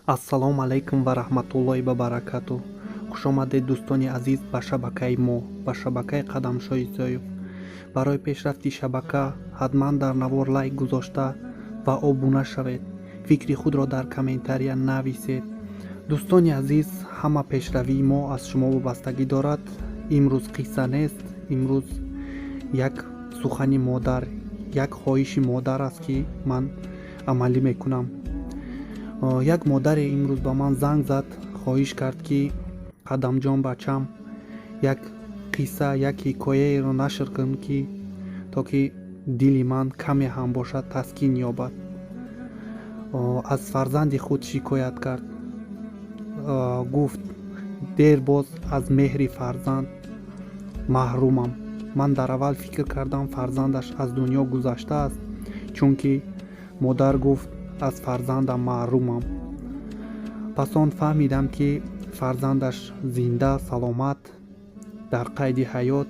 Ассалому алайкум ва раҳматуллоҳи ва баракатуҳ. Хушомадед, дӯстони азиз, ба шабакаи мо, ба шабакаи Қадамшоҳи Исоев. Барои пешрафти шабака ҳатман дар навор лайк гузошта ва обуна шавед. Фикри худро дар комментария нависед. Дӯстони азиз, ҳама пешравии мо аз шумо вобастагӣ дорад. Имрӯз қисса нест, имрӯз як сухани модар, як хоҳиши модар аст, ки ман амалӣ мекунам. Як модаре имрӯз ба ман занг зад, хоҳиш кард, ки Қадамҷон, бачам, як қисса, як ҳикояеро нашр кун, ки то ки дили ман каме ҳам бошад, таскин ёбад. Аз фарзанди худ шикоят кард. Гуфт: дер боз аз меҳри фарзанд маҳрумам. Ман дар аввал фикр кардам, фарзандаш аз дунё гузаштааст, чунки модар гуфт: аз фарзандам маҳрумам. Пас он фаҳмидам, ки фарзандаш зинда, саломат, дар қайди ҳаёт,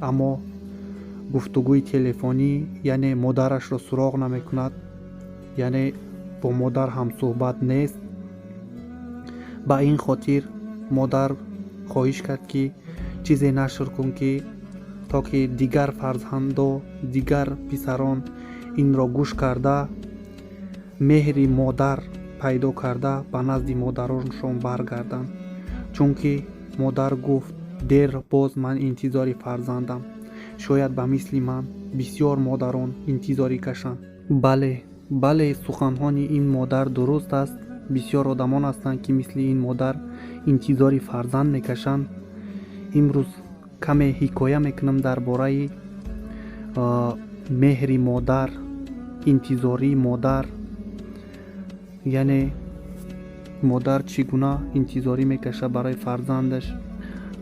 аммо гуфтугӯи телефонӣ, яъне модарашро суроғ намекунад, яъне бо модар ҳамсӯҳбат нест. Ба ин хотир модар хоҳиш кард, ки чизе нашр кун, ки то ки дигар фарзандо, дигар писарон инро гӯш карда, меҳри модар пайдо карда, ба назди модароншон баргарданд, чунки модар гуфт: дер боз ман интизори фарзандам. Шояд ба мисли ман бисёр модарон интизорӣ кашанд. Бале, бале, суханҳои ин модар дуруст аст. Бисёр одамон ҳастанд, ки мисли ин модар интизори фарзанд мекашанд. Имрӯз каме ҳикоя мекунам дар бораи меҳри модар, интизории модар, яъне модар чӣ гуна интизорӣ мекашад барои фарзандаш.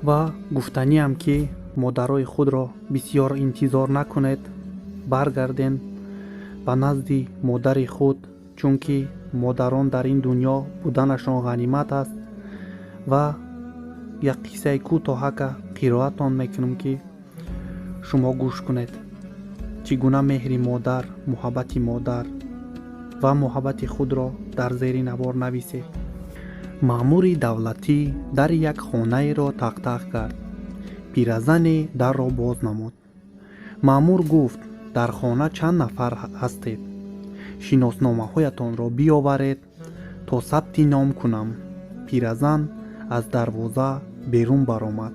Ва гуфтаниам, ки модарои худро бисёр интизор накунед, баргарден ба назди модари худ, чунки модарон дар ин дунё буданашон ғанимат аст. Ва як қиссаи кӯтоҳака қироатон мекунам, ки шумо гӯш кунед, чӣ гуна меҳри модар, муҳаббати модар, ва муҳаббати худро дар зери навор нависед. Маъмури давлатӣ дари як хонаеро тақтақ кард. Пиразане дарро боз намуд. Маъмур гуфт: дар хона чанд нафар ҳастед? Шиносномаҳоятонро биёваред, то сабти ном кунам. Пиразан аз дарвоза берун баромад,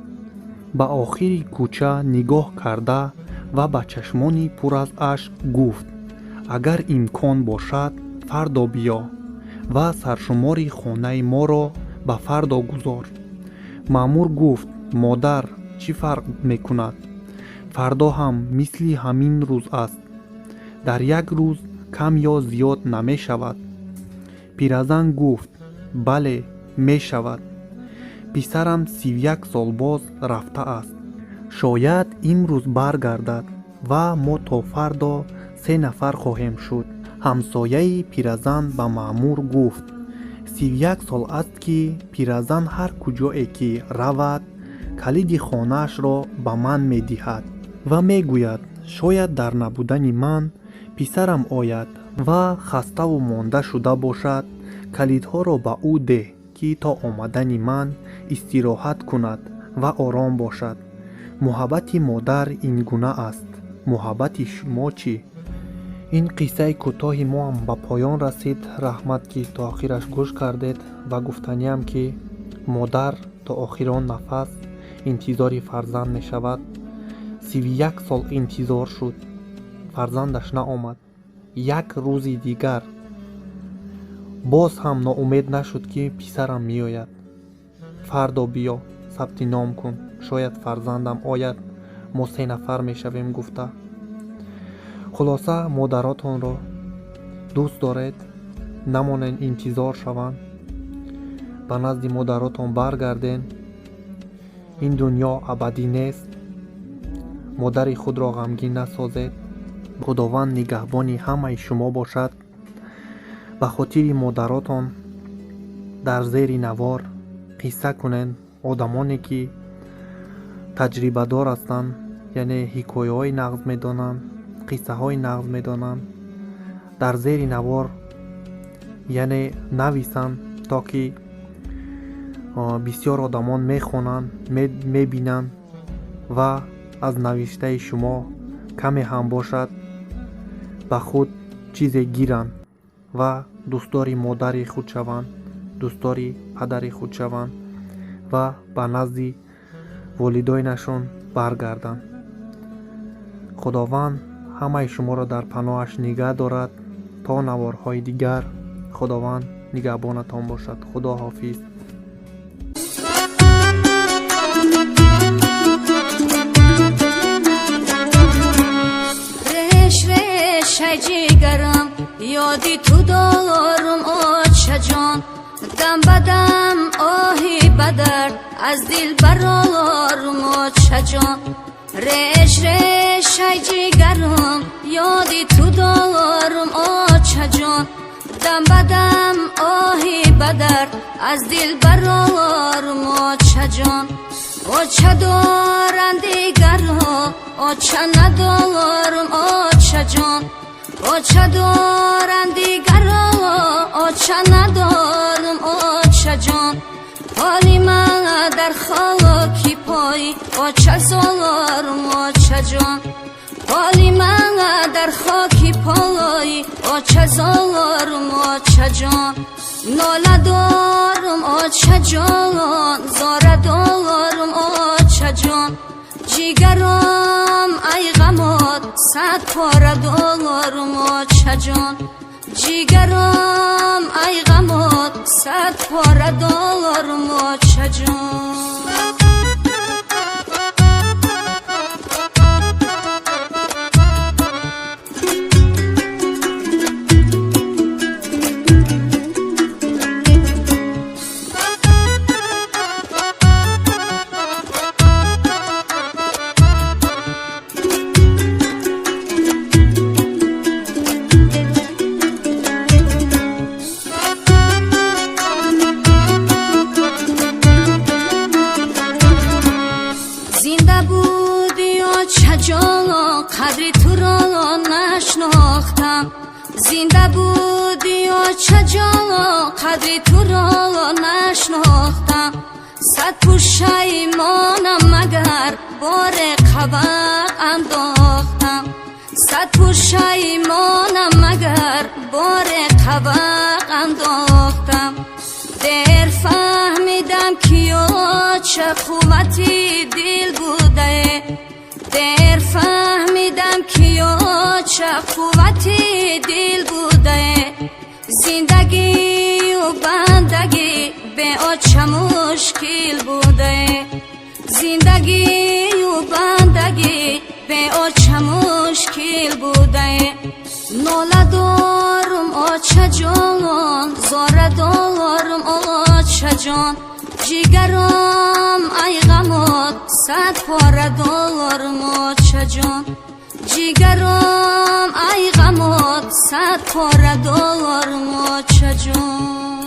ба охири кӯча нигоҳ карда ва ба чашмони пур аз ашк гуфт: агар имкон бошад, фардо биё ва саршумори хонаи моро ба фардо гузор. Маъмур гуфт: модар, чӣ фарқ мекунад? Фардо ҳам мисли ҳамин рӯз аст. Дар як рӯз кам ё зиёд намешавад. Пиразан гуфт: бале, мешавад. Писарам 31 сол боз рафтааст. Шояд имрӯз баргардад ва мо то фардо се нафар хоҳем шуд. Ҳамсояи пиразан ба маъмур гуфт: 31 сол аст, ки пиразан ҳар куҷое ки равад, калиди хонаашро ба ман медиҳад ва мегӯяд: шояд дар набудани ман писарам ояд ва хаставу монда шуда бошад, калидҳоро ба ӯ деҳ, ки то омадани ман истироҳат кунад ва ором бошад. Муҳаббати модар ин гуна аст. Муҳаббати шумо чӣ? Ин қиссаи кӯтоҳи моам ба поён расид. Раҳмат, ки то охираш гӯш кардед. Ва гуфтаниам, ки модар то охирон нафас интизори фарзанд мешавад. 31 сол интизор шуд, фарзандаш наомад. Як рӯзи дигар боз ҳам ноумед нашуд, ки писарам меояд, фардо биё, сабти ном кун, шояд фарзандам ояд, мо се нафар мешавем, гуфта. Хулоса, модаротонро дӯст доред, намонен интизор шаванд, ба назди модаротон баргарден. Ин дунё абадӣ нест. Модари худро ғамгин насозед. Худованд нигаҳбони ҳамаи шумо бошад. Ба хотири модаротон дар зери навор қисса кунед. Одамоне ки таҷрибадор ҳастанд, яъне ҳикояҳои нағз медонанд, қиссаҳои нағз медонанд, дар зери навор, яъне, нависанд, то То ки бисёр одамон мехонанд, мебинанд ва аз навиштаи шумо каме ҳам бошад, ба худ чизе гиранд ва дӯстдори модари худ шаванд, дӯстдори падари худ шаванд ва ба назди волидойнашон баргарданд. Худованд ҳамаи шуморо дар паноҳаш нигаҳ дорад. То наворҳои дигар Худованд нигаҳбонатон бошад. Худо ҳофиз. Реш решай ҷигарам, ёди ту дорум, очаҷон. Дам ба дам оҳи ба дард аз дил барорум, очаҷон. Реш решай ҷигарам, ёди ту дорум, очаҷон. Дам ба дам оҳи ба дард аз дил барорум, очаҷон. Оча доранд дигарҳо, оча надорум, очаҷон. Оча доранд дигарҳо, оча надорум, очаҷон. Ҳоли ман дар хоки пой оча зорум, очаҷон. Ҳоли ман дар хоки пой оча зорум, очаҷон. Нола дорум, очаҷон, зора дорум, очаҷон. Ҷигаром, ай ғамот, сад пора дорум, очаҷон. Ҷигаром, ай ғамот, сад пора дорум, очаҷон. Зинда будӣ, очаҷон, қадри туро нашнохтам. Зинда будӣ, очаҷон, қадри туро нашнохтам. Сад пушаймонам, магар боре қабақ андохтам. Сад пушаймонам, магар боре қабақ андохтам. Дер фаҳмидам, ки оча қуввати дил будае. Дер фаҳмидам, ки оча қуввати дил будае. Зиндагию бандагӣ бе оча мушкил будае. Зиндагию бандагӣ бе оча мушкил будае. Нола дорум, очаҷон, зора дорум, очаҷон. Ҷигаром, ай ғамот, сад пора дорум, очаҷон. Ҷигаром, ай ғамот, сад пора дорум, очаҷон.